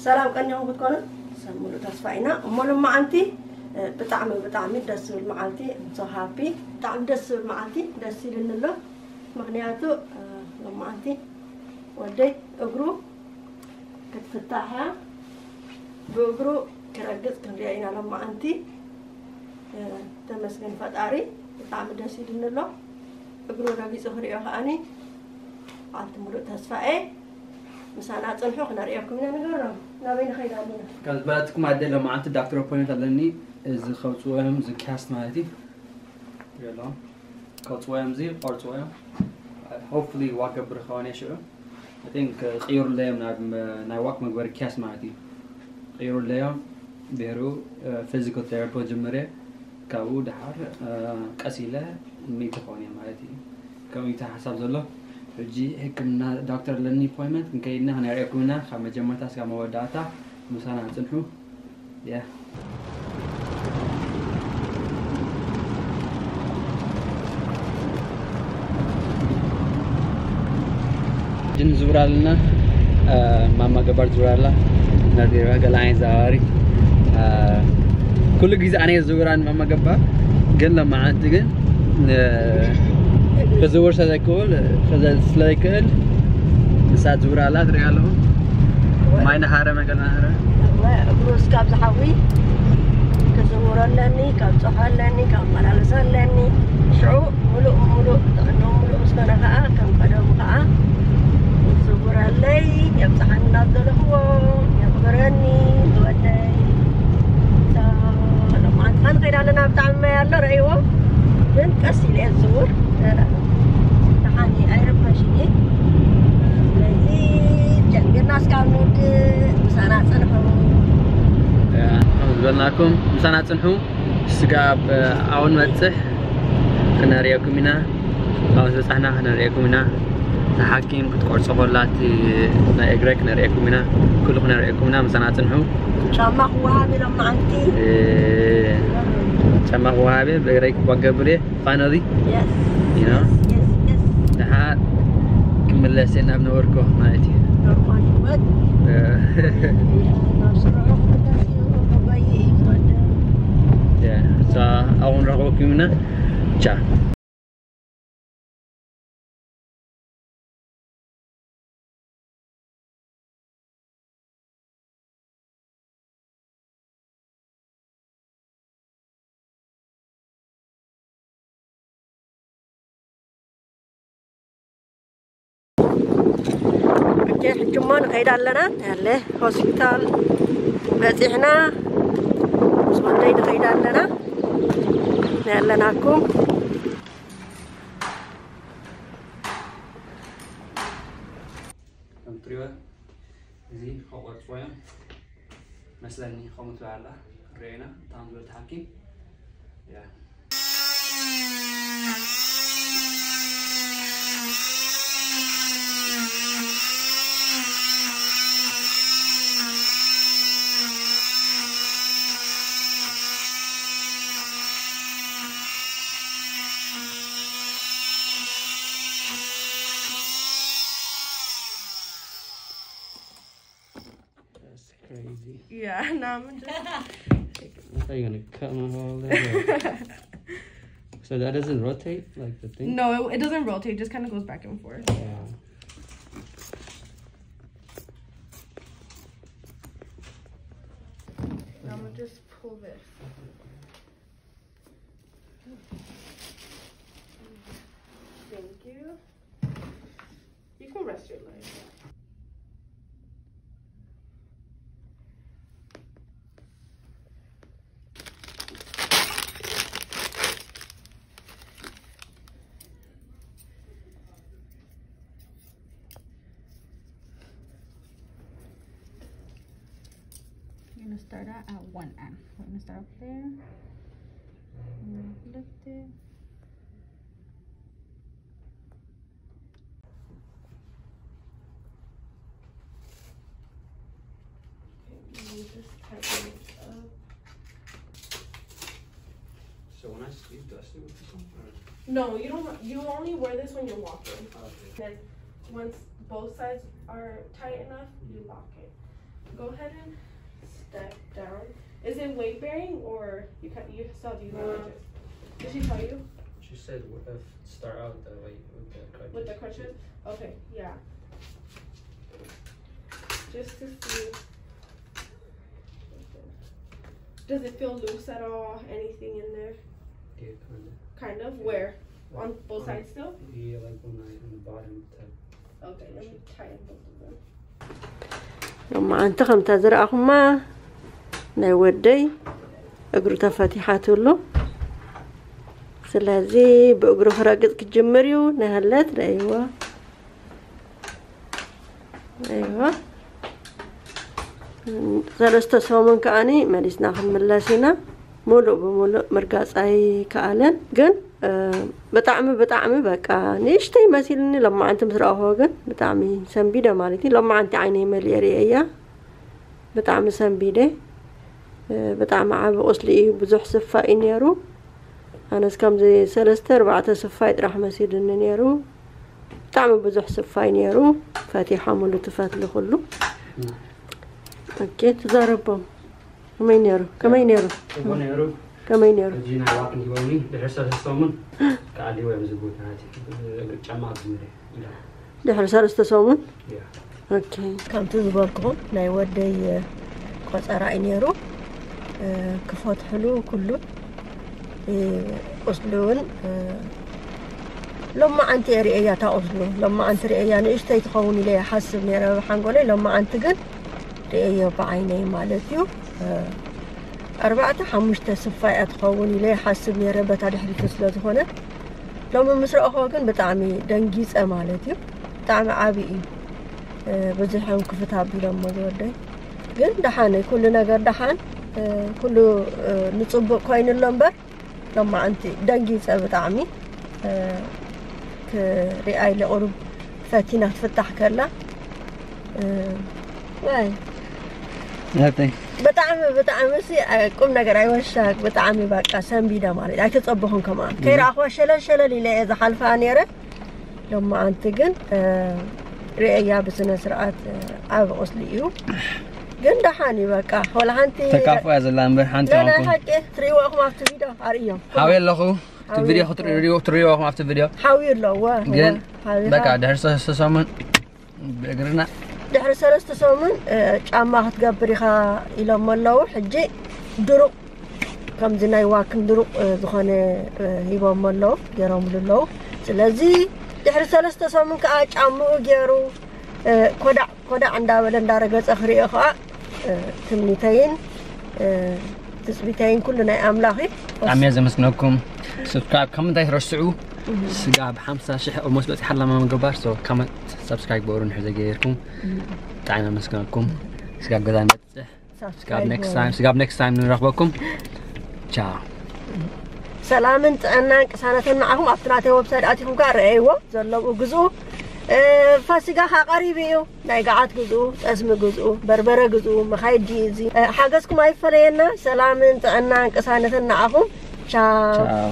ሰላም ቀኒኹም ክትኮኑ ሰብ ሙሉእ ተስፋ ኢና። እሞ ሎማዓንቲ ብጣዕሚ ብጣዕሚ ደስ ዝብል መዓልቲ። I'm so happy። ብጣዕሚ ደስ ዝብል መዓልቲ፣ ደስ ኢልኒ ኣሎ። ምኽንያቱ ሎማዓንቲ ወደይ እግሩ ክትፍታሕ እያ፣ ብእግሩ ክረግፅ ክንሪኦ ኢና ሎማዓንቲ። ተመስገን ፈጣሪ። ብጣዕሚ ደስ ኢልኒ ኣሎ። እግሩ ረጊፁ ክሪኦ ከዓኒ በዓልቲ ሙሉእ ተስፋ እየ። ምሳና ፅንሑ ክነርእየኩም ኢና። ንገሮም ናበይ ንኸይድ ኣለና? ከም ዝበለትኩም ኣደ ሎማዓንቲ ዳክተር ኣፖይንት ኣለኒ። እዚ ከውፅዎ እዮም፣ እዚ ካስት ማለት እዩ። የሎም ከውፅዎ እዮም፣ እዚ ቆርፅዎ እዮም። ሆፕፉሊ ዋክ ገብር ከሆነ ሽዑ I think ቅይሩለዮም ናብ ናይ ዋክ መግበሪ ካስት ማለት እዩ። ቅይሩለዮም ብሄሩ ፊዚካል ቴራፒ ጀምረ። ካብኡ ደሓር ቀስ ኢለ ሚእቲ ክኾን እየ ማለት እዩ። ከምኡ እዩ እቲ ሓሳብ ዘሎ። ሕጂ ሕክምና ዶክተር ኣለኒ ኣፖይንትመንት ክንከይድና ክንሪአኩም ኢና፣ ካብ መጀመርታ እስካብ መወዳእታ ምሳና ጽንሑ። ያ ጅን ዙር ኣለና። ማማ ገባር ዙር ኣላ። ናዲራ ገላ ዓይን ዛዋሪ ኩሉ ግዜ ኣነ ዝውራን ማማ ገባር ግን ለማዓንቲ ግን ክዝውር ስለዘይክእል ስለዘይክእል ንሳ ዝውር ኣላ ትሪኢ ኣለኹ። ማይ ናሃረ መገል ናሃረ እግሩ እስካብ ዝሓዊ ክዝውሮ ኣለኒ፣ ካብ ጾሖ ኣለኒ፣ ካብ መላለሶ ኣለኒ። ሽዑ ሙሉእ ሙሉእ ጥዕንኡ ሙሉእ ምስ ኮነ ከዓ ከም ቀደሙ ከዓ ዝውረለይ የብፅሓኒ ናብ ዘለኽዎ የኽብረኒ ዝወደይ። ሎማዓንቲ ንኸይድ ኣለና ብጣዕሚ ማይ ኣሎ ረእይዎ ግን ቀስ ኢለ እየ ዝዝውር። ደሓን እየ ኣይረበሽን እየ። ስለዚ ጀሚርና እስካብ ንውድእ ምሳና ፅንሑ። ያ፣ ከም ዝበልናኩም ምሳና ፅንሑ። ስጋብ ኣብኡ ንበፅሕ ክነርእየኩም ኢና። ኣብኡ ዝበፃሕና ክነርእየኩም ኢና። ንሓኪም ክትቆርፆ ከላ እቲ ናይ እግረ ክነርእየኩም ኢና። ኩሉ ክነርእየኩም ኢና። ምሳና ፅንሑ። ጫማ ክወሃብ ኢሎም መዓንቲ። ጫማ ክወሃብ እየ፣ ብእግረይ ክጓገብር እየ። ፋይናሊ ደሓር ክምለስ እየ ናብ ነበርኮ ማለት እዩ። ኣብኡ ንረኽበኩም ኢና። ቻ ኦኬ፣ ሕጂ እሞ ንኸይድ ኣለና። ያለ ሆስፒታል በፂሕና ምስ ወደይ ንኸይድ ኣለና። ናይ ኣለናኩም ከም ትሪኦ እዚ ከቆርፅዎ እዮም መስለኒ። ከምኡ ትበሃል ኣላ ሬና እታን ዝበልቲ ሓኪም That's crazy. Yeah, no, I'm just. I thought you were gonna cut my whole leg off. So that doesn't rotate like the thing? No, it, it doesn't rotate. It just kind of goes back and forth. Yeah. I'm gonna just pull this. Thank you. You can rest your leg. You're gonna start out at one end. We're gonna start up there. And lift it. Okay, let me just tighten this up. So when I sleep, do I sleep with this on? Or? No, you don't. You only wear this when you're walking. Okay. Then once both sides are tight enough, you lock it. Go ahead and step down. Is it weight bearing or you can you saw the you know, did she tell you? She said w- if start out the way with the crutches. With the crutches? Okay, yeah. Just to see. Does it feel loose at all? Anything in there? Yeah, kind of. Kind of? Where? On both sides still? Yeah, like when I on the bottom. Okay, let me tighten both of them. ሎማዓንቲ ከምታ ዝረኣኹማ ናይ ወደይ እግሩ ተፈቲሓትሉ። ስለዚ ብእግሩ ክረግጽ ክጅምር እዩ። ነህለት ረእይዎ። ኣይዋ ሰለስተ ሰሙን ከኣኒ መሊስና ክንምለስ ኢና። ሙሉእ ብሙሉእ ምርጋፅ ኣይከኣለን ግን ብጣዕሚ ብጣዕሚ በቃ ንእሽተይ መሲልኒ። ሎማዓንቲ ምስ ረኣኹዎ ግን ብጣዕሚ ሰንቢደ ማለት እዩ። ሎማዓንቲ ዓይነይ መሊኤ ርእየያ። ብጣዕሚ ሰንቢደ። ብጣዕሚ ዓቢ ቁስሊ እዩ። ብዙሕ ስፋ እዩ ነይሩ። ኣነስ ከምዚ ሰለስተ ኣርባዕተ ስፋይ ጥራሕ መሲልኒ ነይሩ። ብጣዕሚ ብዙሕ ስፋይ ነይሩ። ፈቲሖምሉ ትፈትሊ ኩሉ። ኦኬ ትዛረቦም ከመይ ነይሩ? ከመይ ነይሩ? ጽቡቅ ነይሩ። ከመይ ነይሩ? ሕጂ ናይ ዋክን ሂቦምኒ ድሕሪ ሰለስተ ሰሙን ክኣልይዎ እዮም ዝብሉ ናቲ እግሪ ጫማ ኣብዚ ምድሪ ኢሎም። ድሕሪ ሰለስተ ሰሙን? ያ። ኦኬ። ከምቲ ዝበልኩኹም ናይ ወደይ ቆጸራ እዩ ነይሩ። ክፈትሕሉ ኩሉ ቁስሉ እውን ሎማዓንቲ እየ ርእየያ እታ ቁስሉ። ሎማዓንቲ ርእየያ ንእሽተይ ትኸውን ኢለ ይሓስብ ነይረ ብሓንጎለይ። ሎማዓንቲ ግን ርእየዮ ብዓይነይ ማለት እዩ። ኣርባዕተ ሓሙሽተ ስፋ እያ ትኸውን ኢለ ይሓስብ ነይረ በታ ድሕሪቱ ስለ ዝኾነ። ሎሚ ምስ ረእኹዎ ግን ብጣዕሚ ደንጊጸ ማለት እዩ። ብጣዕሚ ዓቢ እዩ። ብዙሕ እዮም ክፍት ኣቢሎሞ ዝወደይ። ግን ደሓን እዩ፣ ኩሉ ነገር ደሓን፣ ኩሉ ንጽቡቕ ኮይኑ ኣሎ እምበር ሎማዓንቲ ደንጊጸ ብጣዕሚ። ክሪኣ ኢለ ቁሩብ ፈቲና ክትፍታሕ ከላ። ዋይ ናተይ ብጣዕሚ ብጣዕሚ ሲ ቁም ነገር ኣይወሻክ ብጣዕሚ በቃ ሰንቢደ ማለት ኣይተጸበኹን ከምኣ ከይረኣኽዋ ሸለል ሸለል ኢለ እየ ዝሓልፋ ነይረ። ሎማዓንቲ ግን ርእያ ብስነ ስርዓት ዓቢ ቁስሊ እዩ። ግን ደሓን እዩ በቃ ወላ ሓንቲ ተካፉ እያ ዘላ እምበር ሓንቲ ናይ ሓቂ ትርእይዎ ኢኹም ኣብቲ ቪድዮ ኣርእዮም። ሓዊ ኣለኹ እቲ ቪድዮ ክትርእይዎ ኢኹም ኣብቲ ቪድዮ ሓዊ ኣለዎ። ግን በቃ ድሕሪ ሰለስተ ሰሙን ብእግርና ድሕሪ ሰለስተ ሰሙን ጫማ ክትገብር ኢኻ ኢሎም ኣለዉ። ሕጂ ድሩቕ ከምዚ ናይ ዋክን ድሩቕ ዝኾነ ሂቦም ኣለዉ ገይሮምሉ ኣለዉ። ስለዚ ድሕሪ ሰለስተ ሰሙን ከዓ ጫምኡ ገይሩ ኮዳዕ ኮዳዕ እንዳበለ እንዳረገፀ ክሪኦ ከዓ ትምኒተይን ትፅቢተይን ኩሉ ናይ ኣምላኽ እዩ። ብጣዕሚ እየ ዘመስግነኩም። ሰብስክራይብ ካብ ምንታይ ትረስዑ? ስጋብ ሓምሳ ሽሕ ኦልሞስት በፂሓ ኣለማ ምግባር። ሶ ካመት ሰብስክራይብ ግበሩ እንድሕር ዘይገይርኩም። ብጣዕሚ ኣመስግነኩም። ስጋብ ገዛ ንበፅሕ። ስጋብ ኔክስት ታይም ስጋብ ኔክስት ታይም ንረኽበኩም። ቻው። ሰላምን ጥዕናን ቅሳነትን ንዓኹም። ኣብቲ ናተይ ወብሳይት ኣቲኹም ከዓ ረኣይዎ ዘለዉ ግዝኡ። ፋሲጋ ከዓ ቀሪቡ እዩ። ናይ ገዓት ግዝኡ፣ ጠስሚ ግዝኡ፣ በርበረ ግዝኡ፣ መኻይድ ድዩ እዚ ሓገዝኩም ኣይፈለየና። ሰላምን ጥዕናን ቅሳነትን ንዓኹም። ቻው።